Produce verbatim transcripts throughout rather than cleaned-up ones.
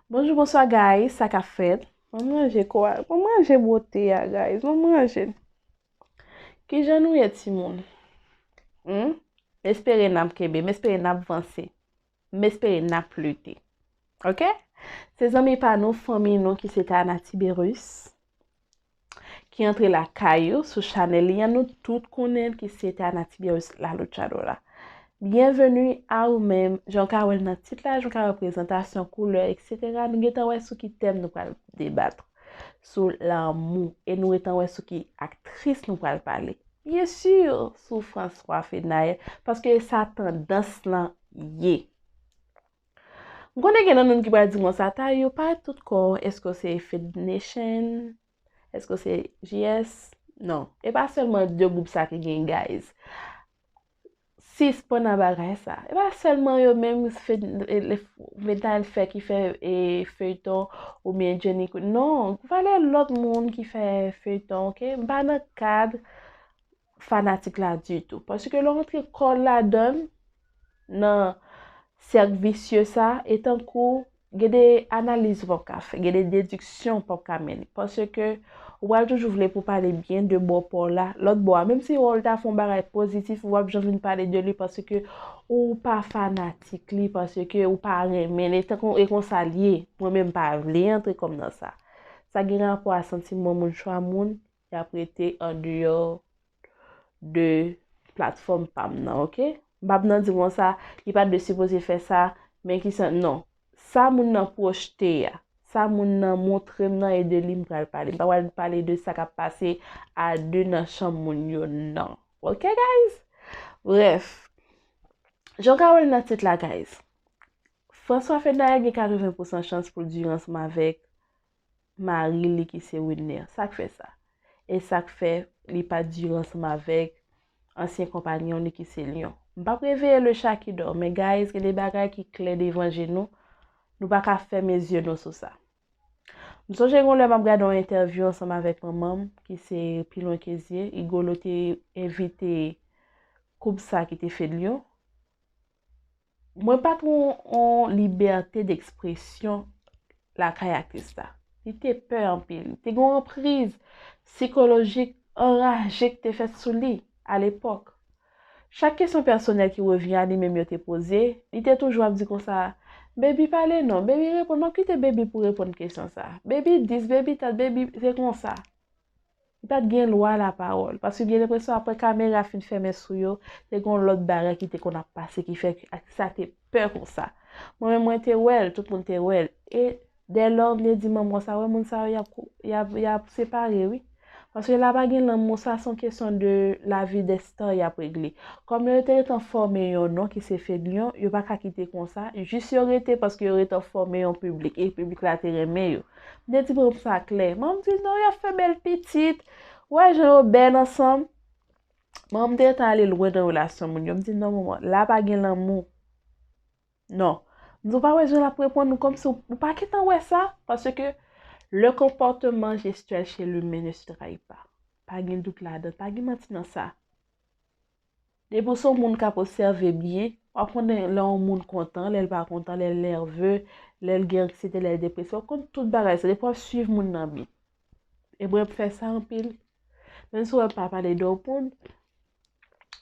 Bonjou, bonswa, guys. Sa k ap fèt? Mwen manje kwa? Mwen manje bwote a, guys. Mwen manje. Kijan nou ye, timoun? Hmm? M espere n ap kenbe, m espere n ap vanse. M espere n ap lite. Oke? Se zanmi pa nou, fanmi nou ki se Tana Tiberius ki antre lakay ou sou chanèl li an, nou tout konnen l ki se Tana Tiberius La Luchadora. Byenveni a ou menm, jan w ka wè l nan tit la, jan w ka wè prezantasyon, koulè, etsetera. Nou gentan wè sou ki tèm nou pral debat, sou lanmou, e nou gentan wè sou ki aktris nou pral pale. Byen si, sou François Fenaelle, paske e sa tandans lan ye. M konnen gen nan nou ki pral di mwen sa, Tayou, pa tout kò, èske w se Fed Nation? Èske w se J S? Non, e pa sèlman de gwoup sa ki gen, guys. Sispann nan bagay sa. E pa sèlman yo menm Fed, e, le, Fed Nation fè ki fè e, feyton oubyen Jenny Queen. Non, valè lòt moun ki fè feyton, oke? M pa nan kad fanatik la ditou. Paske lè w antre kò ladan l, nan sèk visye sa, e tankou gen de analiz ou p ap ka fè, gen de dediksyon ou p ap ka mennen. Paske ou pral toujou vle pou pale byen de bò pa w la, lòt bò a. Menm si w ta fè yon bagay pozitif, ou p ap janm vin pale de li paske ou pa fanatik li, paske ou pa renmen l. E tankou e konsa l ye. Mwen menm m pa vle antre kò m nan sa. Sa gen rapò a santiman moun, chwa moun, y ap rete andeyò de platfòm pa m nan, oke? M p ap nan di konsa, li pa t dwe sipoze fè sa, men ki sa, non. Sa moun nan pwojte a, sa moun nan montre m nan e de li m pral pale. M pa pral pale de sa k ap pase a de nan chanm moun yo, non. Oke, guys? Brèf, jan w ka wè l nan tit la, guys. François Fenaelle gen katreven pousan chans pou l dure ansanm avèk mari li ki se Wilner. Sa k fè sa? E sa k fè li pa t dure ansanm avèk ansyen konpanyon li ki se Lion. M p ap reveye le chat qui dort, men guys, gen de bagay ki klè devan je nou. Nou pa ka fèmen zye nou sou sa. M sonje yon lè m ap gade yon entèvyou ansanm avèk manman m, ki se Pi Lwen Ke Zye, Rigolo te envite koup sa ki te Fed Lion. Mwen pa t wè yon, yon libète dekspresyon lakay aktris la. Li te pè anpil. Li te gen yon anpriz sikolojik anraje ki te fèt sou li alepòk. Chak kesyon pèsonèl ki revyen a li menm yo te poze, li te toujou ap di konsa, Baby pale non, Baby reponn, m ap kite Baby pou reponn kesyon sa. Baby dis, Baby dat, Baby se konsa. Li pa t gen lwa lapawòl, paske m gen lenpresyon apre kamera fin fèmen sou yo, te gen yon lòt bagay ki te konn ap pase ki fè ke aktris la te pè konsa. Mwen menm mwen te wè l, tout moun te wè l. E dèlò m te di manman sa, wè moun sa yo y ap, y ap, y ap separe wi. Paske la pa gen lanmou, sa se yon kesyon de lavi dè star y ap regle. Kòm yo te gentan fòme yon non ki se Fed Lion, yo pa ka kite konsa, jis yo rete paske yo gentan fòme yon piblik e piblik la te renmen yo. M te di manman sa klè. Manman m di non, y ap fè bèl pitit. Wè jan yo bèl ansanm. Manman m te gentan ale lwen nan relasyon moun yo. M di non manman, la pa gen lanmou. Non. M di w pa wè jan l ap reponn ou kòmsi w, ou pa gentan wè sa. Paske le comportement gestuel chez l'humain ne se trahit pas. Pa gen dout ladan, pa gen manti nan sa. Depi w se yon moun k ap obsève byen, w ap konnen lè yon moun kontan, lè l pa kontan, lè l nève, lè l gen anksiyete, lè l deprese, w ap konn tout bagay sa, depi w ap swiv moun nan byen. E mwen ap fè sa anpil. Menm si w wè m pa pale de yon moun,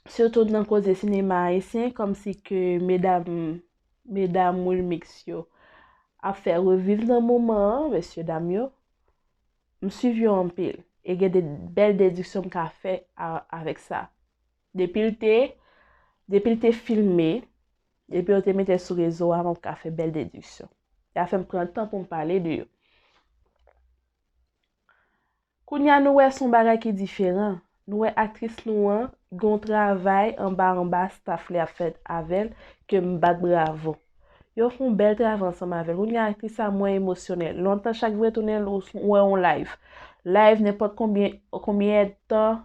sitou nan koze sinema ayisyen, kòmsi ke medam, medam Wilmix yo ap fè reviv nan moman an, mesye dam yo, m swiv yo anpil. E gen de bèl dediksyon m ka fè a, avèk sa. Depi l te, depi l te filme, depi yo te mete l sou rezo a, m ap ka fè bèl dediksyon. Sa fè m pran tan pou m pale de yo. Kounye a, nou wè se yon bagay ki diferan. Nou wè aktris nou an gen yon travay anba anba staff li ap fè avè l ke m bat bravo. Yo fè yon bèl travay ansanm avè l. Kounye a, aktris sa mwen emosyonèl. Lontan chak vre tounen l ou wè yon live. Live nenpòt konbyen, konbyen èdtan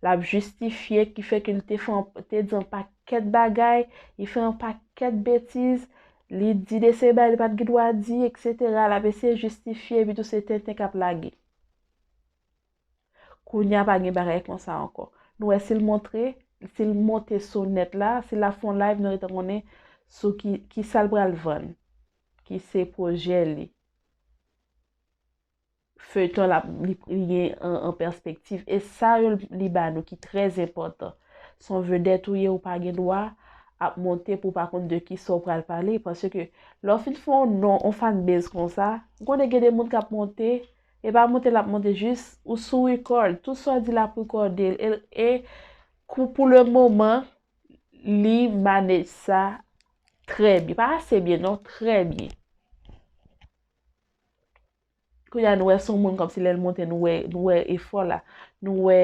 l ap jistifye ki fè ke l te fè yon, te di yon pakèt bagay, li fè yon pakèt betiz, li di de se bagay li pa t gen dwa di, etsetera. L ap eseye jistifye epi tou se tenten k ap lage. Kounye a pa gen bagay konsa ankò. Nou wè si l montre, si l monte sou nèt la, si l ap fè yon live, nou gentan konnen sou ki, ki sa l pral vann. ki se pwojè li. Feyton l ap, li, li gen an, an pèspektiv. E sa yo li ba nou ki trè enpòtan. Se yon vedèt ou ye, ou pa gen dwa ap monte pou w pa konn de kisa w pral pale. Paske lè w fin fè yon non, yon fanbase konsa, ou konnen gen de moun k ap monte, e pa monte l ap monte, jis ou sou record. Tout sa w di l ap rekòde l. E, e pou, pou le moman, li manage sa trè byen. Pa ase byen, non, trè byen. Kounye a, nou wè se yon moun kòmsi lè l monte, nou wè, nou wè efò la. Nou wè,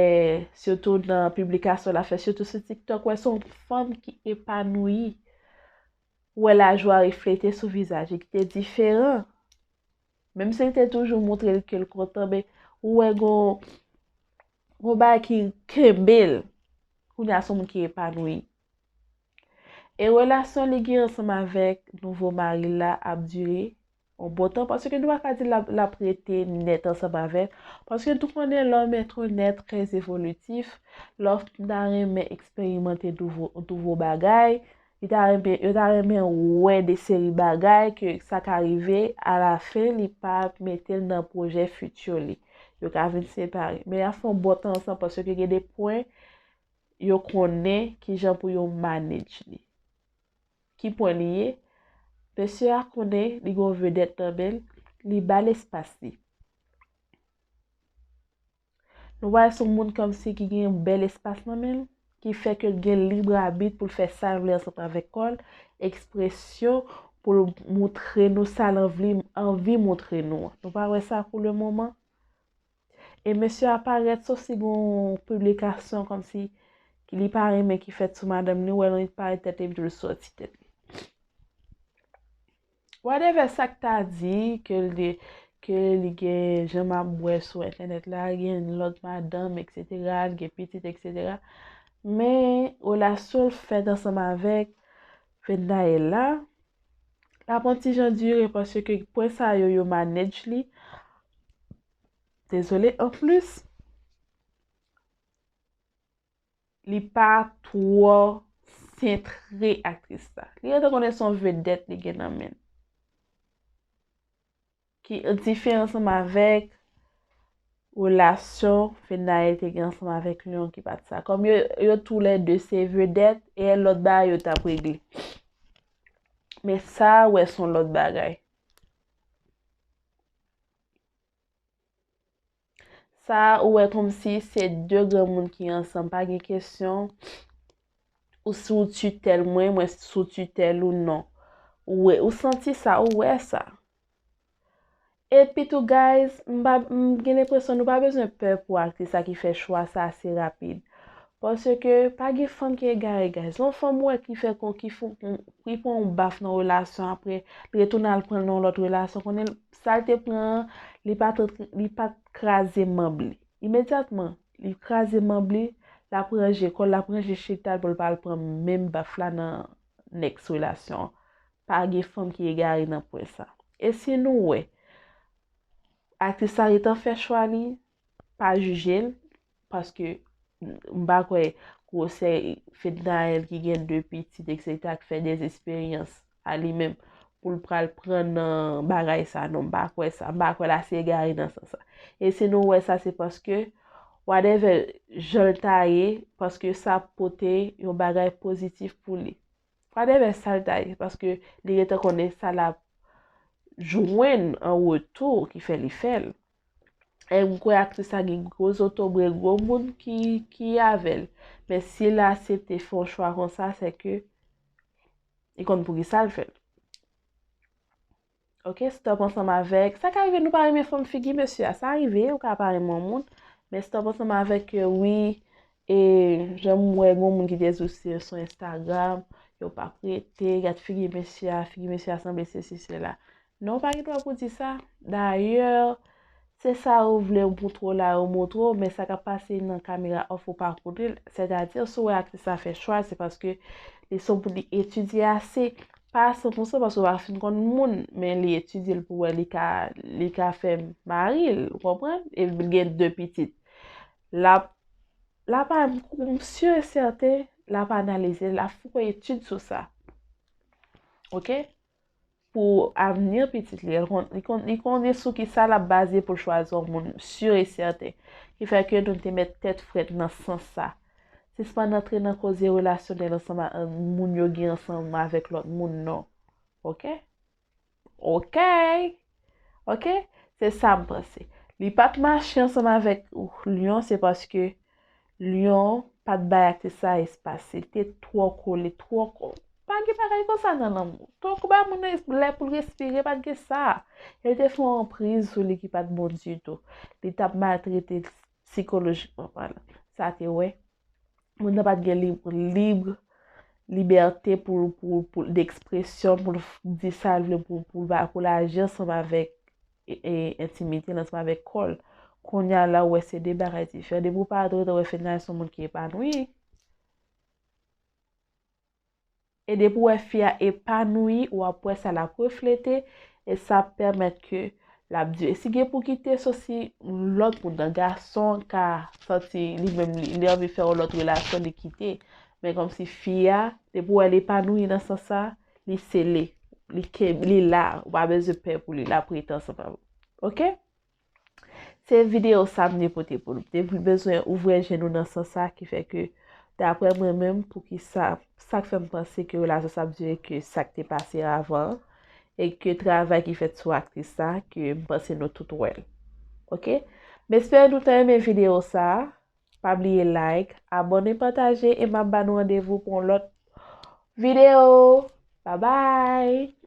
sitou nan piblikasyon l ap fè, sitou sou TikTok, wè se yon fanm ki epanouyi. Ou wè lajwa reflete sou vizaj li, ki te diferan. Menm si l te toujou montre l ke l kontan, men ou wè gon, gon bagay ki kenbe l. Kounye a, se yon moun ki epanouyi. E relasyon li gen ansanm avèk nouvo mari l la ap dire yon bon tan, paske nou pa ka di l ap, l ap rete nèt ansanm avè l, paske nou konnen l'homme est un être très évolutif, lè w ta renmen eksperimante nouvo, nouvo bagay, li ta renmen, yo ta renmen wè de seri bagay ke sa ka rive, alafen li pa mete l nan pwojè fiti li. Yo ka vin separe. Men y ap fè yon bon tan ansanm paske gen de pwen yo konnen kijan pou yo manage li. Ki pwen li ye? Mesye a konnen li gen yon vedèt nan men l, li ba l espas li. Nou wè se yon moun kòmsi ki gen yon bèl espas nan men l, ki fè ke l gen lib abit pou l fè sa l vle ansanm avèk kò l, ekspresyon pou l montre nou sa l anvi, anvi montre nou an. Nou pa wè sa pou le moman? E mesye a parèt, sof si gon piblikasyon kòmsi ki li pa renmen ki fèt sou madanm li, ou wè l annik parèt tèt li epi tou l sòti tèt li. Whatever sa k ta di, ke l de, ke li gen jan m ap wè sou entènèt la, gen lòt madanm, et cetera, l gen pitit, et cetera. Men, relasyon l fèt ansanm avèk Fednaelle la, l ap yon ti jan dire paske pwen sa yo, yo manage li. Dezole, anplis, li pa twò sentre aktris la. Li gentan konnen se yon vedèt li gen nan men l. Ki diferan ansanm avèk relasyon Fednaelle te gen ansanm avèk Léon ki pa t sa. Kòm yo, yo toulède se vedèt, e lòt bagay yo t ap regle. Men sa, wè, se yon lòt bagay. Sa, ou wè kòmsi se de granmoun ki ansanm, pa gen kesyon ou sou titèl mwen, mwen sou titèl ou, non. Ou wè, ou santi sa, ou wè sa. Epi tou, guys, m pa, m gen lenpresyon nou pa bezwen pè pou aktris sa ki fè chwa sa ase rapid. Paske pa gen fanm ki egare, guys. Yon fanm ou wè ki fè kon, ki fou, ki pran yon baf nan relasyon, apre li retounen al pran l nan yon lòt relasyon, konnen sa l te pran an, li pa t, li pa t kraze manb li. Imedyatman, li kraze manb li, l ap ranje kò l, l ap ranje chita l pou l pa al pran menm baf la nan next relasyon an. Pa gen fanm ki egare nan pwen sa. E si nou wè, aktris la gentan fè chwa li, pa jije l, paske m pa kwè gwosè Fednaelle ki gen de pitit, et cetera, ki fè dezesperyans a li menm pou l pral pran nan bagay sa, non, m pa kwè sa. M pa kwè l ase egare nan sans sa. E si nou wè sa, se paske, whatever jan l ta ye, paske sa pote yon bagay pozitif pou li. Whatever sa l ta ye, paske li gentan konnen sa l ap jwenn an retou ki fè li fè l. E m kwè aktris sa gen gwo zotobre, gwo moun ki, ki avè l. Men si l aksepte fè yon chwa konsa, se ke li konn poukisa l fè l. Ok, stop ansanm avèk. Sa ka rive nou pa renmen fanm figi mesye a. Sa rive, ou ka pa renmen yon moun. Men stop ansanm avèk ke wi, e jan m wè gon moun ki te sou, sou Instagram, yo p ap rete, gad figi mesye a, figi mesye a sanble sesi, sela. Non, ou pa gen dwa pou di sa. Dayè, se sa yo vle yo montre w la, yo montre w, men sa k ap pase nan kamera off ou pa konnen l. Sètadi, si w wè aktris la fè chwa l, se paske li se yon moun li etidye ase, pa san pou san, paske w pa fin konn moun, men li etidye l pou wè li ka, li ka fè mari l, ou konprann? E l gen de pitit. L ap, l ap, m si e sèten, l ap analize, l ap fè etid sou sa. Ok? pou avni pitit li. Li konn, li konn, li konnen sou ki sa l ap baze pou l chwazi yon moun, si e sèten. Ki fè ke nou te met tèt frèt nan sans sa. Sispann antre nan koze relasyonèl ansanm a moun yo gen ansanm avèk lòt moun, non. Oke? Oke? Oke? Se sa m panse. Li pa t mache ansanm avèk Lyon, se paske Lyon pa t bay atis sa espas. Li te twò kole, twò ko-, pa gen bagay konsa nan lanmou. Twò ko bay moun nan lè pou l respire, pa t gen sa. E li te fè yon anpriz sou li ki pa t bon ditou. Li t ap maltrete l sikolojikman palan. Sa te wè. Moun nan pa t gen lib, lib, libète pou, pou, pou, dekspresyon, pou l f- di sa l vle, pou, pou, l ba- pou l aji ansanm avèk e, e, entimite l, ansanm avèk kò l. Kounye a la, ou wè se de bagay diferan. Depi ou parèt, ou wè Fedna se yon moun ki epanoui. E depi ou wè fi a epanoui, w ap wè sa l ap reflete, e sa ap pèmèt ke l ap dire. Si gen pou kite, se si lòt moun nan, gason an ka santi li menm, li, li anvi fè yon lòt relasyon, li kite. Men kòmsi fi a, depi ou wè l epanoui nan sans sa, li sele, li kenbe, li la, ou pa bezwen pè pou li, l ap rete ansanm avè w. Oke? Se videyo sa m te pote pou nou. M te bezwen ouvè je nou nan sans sa ki fè ke, daprè mwen menm, pou ki sa, sa k fè m panse ke relasyon sa ap dire ke sa k te pase avan an, e ke travay ki fèt sou aktris sa, ke m panse nou tout wè l. Oke? M espere nou ta renmen videyo sa. Pa bliye like, abòne, pataje, e m ap ba nou randevou pou yon lòt videyo. Babay!